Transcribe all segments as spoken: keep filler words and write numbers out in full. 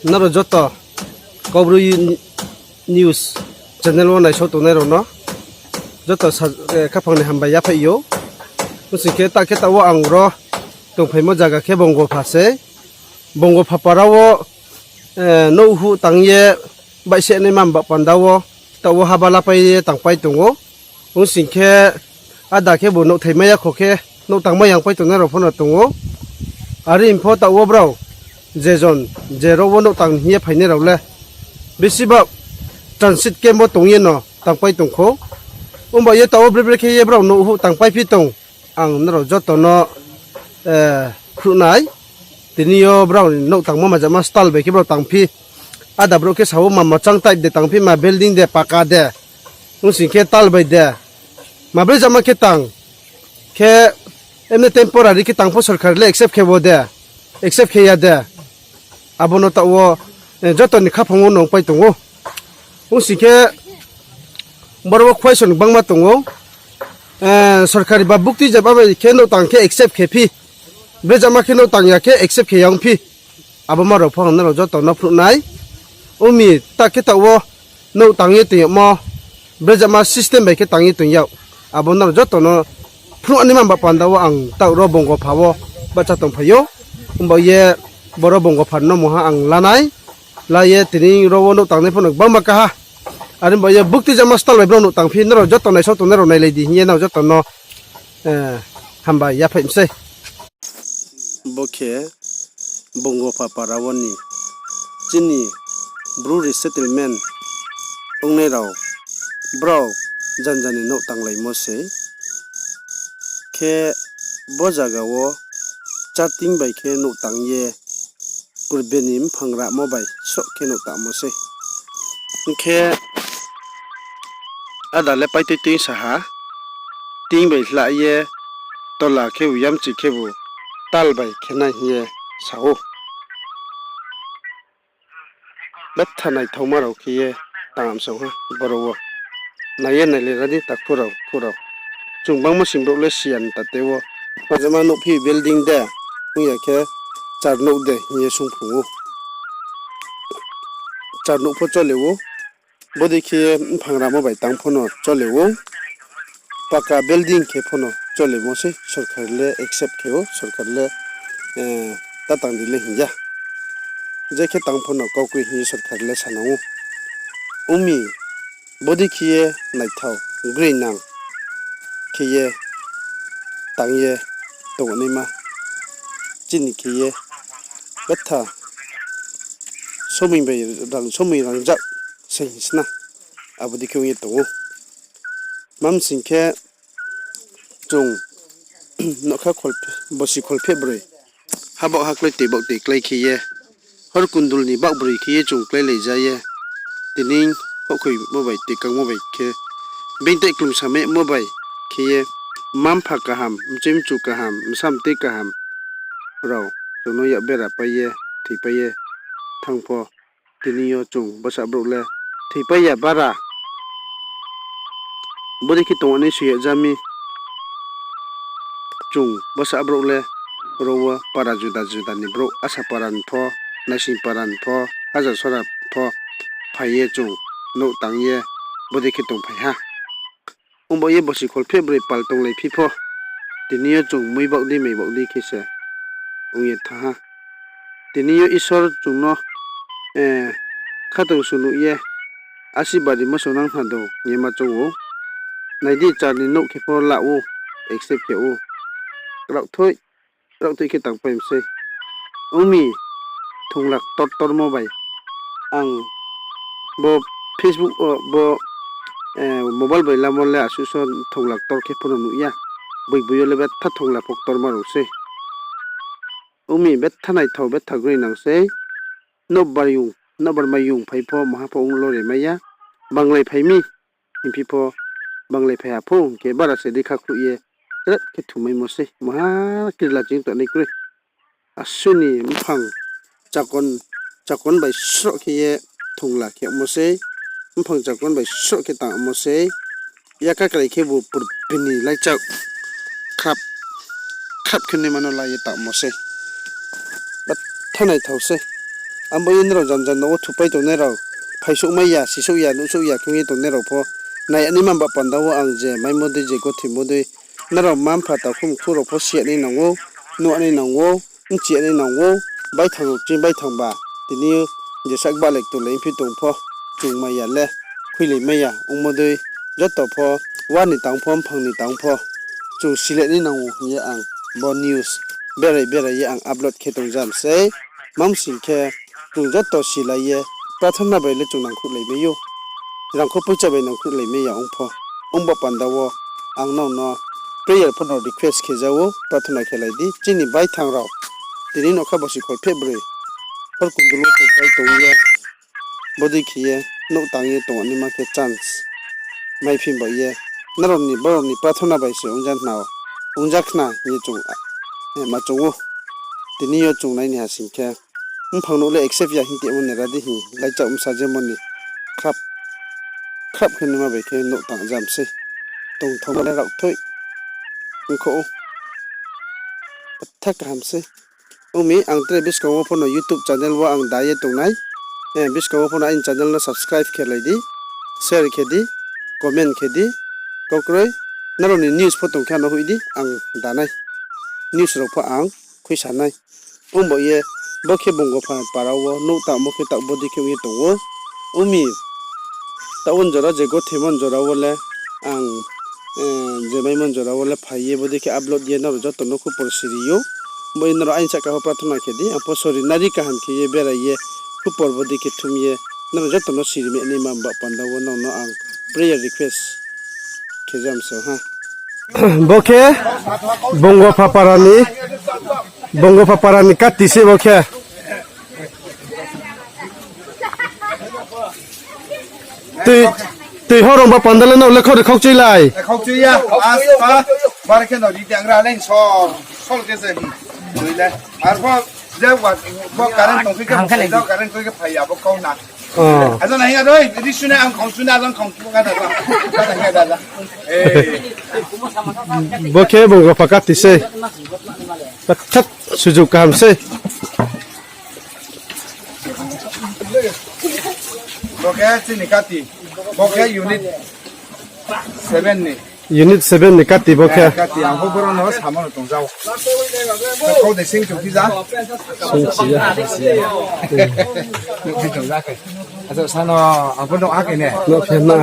Nrao joto Kaubru news channel wo naisao tongnai rao no joto sa-, eh, khaphang ni hambai yaphaih ou. Ong sing khe ta khe taoh wo ang ro tongphaimo zaga khe Bongopha sei. Bongopha para wo, eh, nouh huh tang ye baihseh naima ba panda wo, taoh wo haba lapai ye tangpai tong ou. Ong sing khe, ada khebu nouh thaimai ya kho khe, nouh tangmai yangpai tongnai rao pho no tong ou. Are pho taoh wo brao, je jon, je ro wo nouh tang hing ye phainai rao le, bisi ba transit camp wo tong ye no tangpai tong kho. Ongba ye taoh wo bre bre khe ye brao nouh huh tangpaiphi tong, ang nrao joto no, eh, phruh nai. Tini yo brao ni nouh tangmo majama style bai khe brao tangphi. Ada brouh khe sa ou ma mochang type de tangphi, ma building de, paka de. Ong sing khe tal bai de. Ma bre jama khe tang. Khe emne temporary khe tang pho sorkar le accept khe wo de. Accept khe ya de. Abo no taoh wo, eh, joto ni khaphang wo nongpai tong ou. Ong sing khe boro wo question gbangma tong ou. Eh, sorkari ba bukti jama bai khe nouh tang khe accept khe phi. Bre jama khe nouh tang ya khe accept khe ya ong phi. Abo ma rao pho ang nrao joto no phruh nai. Ong mi ta khe taoh wo nouh tang ye tong yagmo, bre jama system bai khe tang ye tong yag. Abo nrao joto no phruh naima ba panda wo ang taoh ro Bongopha wo bahcha tongphai ou. Ongba ye boro Bongopha no mungha ang la nai. La ye tini ro wo nouh tangnai pho no gbangma kaha. Are ba ye bukti jama style bai brao nouh tangphi, nrao joto naisao tongnai rao nailai di hing ye nrao joto no, eh, hambai yaphaih mi sei. Bo khe Bongopha para wo ni chini Bru resettlement ongnai rao, brao janja ni nouh tanglaimo sei. Khe bo zaga wo charting bai khe nouh tang ye, purbe ni mphang ramo bai sroh khe nouh tangmo sei. Hing khe ada le paitui tui sa ha, ting bai hla ye, tola khebu yamchi khebu tal bai khe nai hing ye sa ou. Betha naithaoma rao khe ye tang amsong ha boro wo. Nai ye nailai ra di takhu rao, khu rao. Chung bangma sing brouh le siyan ta tei wo. Pajama nouhphi building de, ong ya khe char nouh de hing ye sungphrung ou. Char nouh pho chole ou. Bodei khe ye mphang ramo bai tang pho no chole ou. Paka building khe pho no cholemo sei, sorkar le accept khe ou, sorkar le, eh, ta tang di le hing ya. Je khe tang pho no kau kroi hing ye sorkar le sanang ou. Ong mi, bodei khe ye naithao, grinang khe ye tang ye tongnaima. Chini khe ye betha somoi bai rang, somoi rangjak se hing sna. Abo dei khe ong ye tong ou. Mam sing khe chung nougkha khol, bosi kholpheh broi, habaoh haklái tei baoh tei klái khe ye, hor kundul ni baoh broi khe ye chung kláilai ja ye, tini houhkhoimo bai tei kangmo bai khe, being tei klumsamemo bai khe ye, mma-mpha kaham, mchoi mchu kaham, bsa mtoi kaham rao chung no yak bera pai ye, thoipai ye thanng pho, tini yo chung bsa brouh le thoipai ya bara. Bodei khe tongnaima soi yag ja mi. Chung bsa brouh le ro wo para juda juda ni brouh, Asa para ni pho, Naising para ni pho, Hajar Sora pho phai ye chung nouh tang ye bodei khe tongphai ha. Ongba ye bosi kholpheh broi pal tonglaiphi pho, tini yo chung mui baoh di, mai baoh di khe se ong ye thanng ha. Tini yo Isor chung no, eh, khatungsung nuh ye, asi bari mosonang hna do hing ye ma choung ou. Nai di, char ni nouh khe pho la ou, accept khe ou. Kraohthoih, kraohthoih khe tangpai mi sei. Ong mi, thongla ktor ktormo bai. Ang bo Facebook wo, bo, eh, mobile bai lamo le asuh so thongla ktor khe pho no nuh ya. Boi boi yo le betha thongla pho ktorma rao sei. Ong mi, betha naithao, betha grinang sei. Nobar yung, nobar mai yung phai pho, maha pho ong lore mai ya. Banglai phai mi hingphi pho, banglai phai ha pho hing khe bara se dei khakhruh ye, rat khe thumaimo sei, maha kirla ching tongnai kroi. Asuh ni mphang chakon, chakon bai sroh khe ye thongla khe yagmo sei, mphang chakon bai sroh khe tangmo sei, yakakrai khebu purbe ni laichak khrap, khrap khe naima no la ye tangmo sei. Betha naithao sei. Abo ye nrao janja no wo thupai tongnai rao, phaisouhmai ya, sisouh ya, nuhsouh ya khe ong ye tongnai rao pho, nai ya naima ba panda wo ang je maimo dei, je gothimo dei, nrao mma-mpha takhu mkhu rao pho si ya nai nang ou, nuh ya nai nang ou, bchi ya nai nang ou, baithang rao chini baithang ba, tini yo jesa kba le ktu le ongphi tong pho, chung mai ya le, khuilai mai ya ongmo dei, joto pho, wa ni tang pho, mphang ni tang pho, chung si le nai nang ou hing ye ang bo news berai berai ye ang upload khe tong jam sei. Mamsing khe, chung joto silai ye, prathona bai le chung nangkhruhlai mai ou. Rangkho poicha bai nangkhruhlai mai ya ong pho. Ong ba panda wo ang nrao no prayer pho no request khe ja ou, prathona khe lai di. Chini baithang rao, tini nougkha bosi khoi pheh broi, hor kundul wo tongpai tong ye, bodei khe ye, nouh tang ye tong naima khe chance maiphi ba ye, nrao ni, brao ni prathona bai se ongja khna, ongja khna hing ye chung, eh, ma chung ou. Tini yo chung nai ni ha sing khe, mphang nouh le accept ya hing timo ni ra di hing, laichak bsa jemo ni khrap, khrap khe naima bai khe nouh tang jam sei. Tongthaomo le raohthoih ongkho ou. Betha kaham sei. Ong mi, ang tre buskang wo pho no YouTube channel wo ang da ye tongnai. Eh, buskang wo pho no aini channel no subscribe khe lai di, share khe di, comment khe di. Kaukroi, nrao ni news pho tong khe ano hoih di, ang da nai. News rao pho ang khuisa nai. Ong ba ye, bo khe Bongopha para wo nouh tangmo khe taoh bodei khe ong ye tong ou. Ong mi, taoh wo jora je gothimo jora wo le ang, eh, je maimo jora wo le phai ye bodei khe upload ye nrao joto no khupor siri ou. Bo ye nrao aini sahka pho prathona khe di, ang pho sori nari kaham khe ye berai ye khupor bodei khe thum ye nrao joto no siri mai naima ba panda wo nrao no ang prayer request khe jam se ha. Bo khe Bongopha para ni, Bongopha para ni kati se bo khe. Tui, tui horong ba panda le no le khori khaukchui lai. Khaukchui ya, aspa, bar khe no ri tang ra leng sol, sol khe se. Tui le. Ar bo, je wa, bo current tong khe, current tong khe phai ya, bo kau na. Oh. Aja na hinga doi, ri suna ang khong suna, ang khong suna da. Aja na hinga da. Eh. Bo khe Bongopha kati se. Thak, sujuk kaham sei. Bo khe chini kati. Bo khe unit seven ni. Unit seven ni kati bo khe. Eh, kati, ang pho boro no samo no tong jao. Kau de sing chukhi ja. Sing chi ya. Chukhi tong ja khe. Acha, sano ang pho no ha khe ne. No khe na.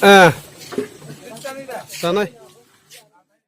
Ah. Tanai.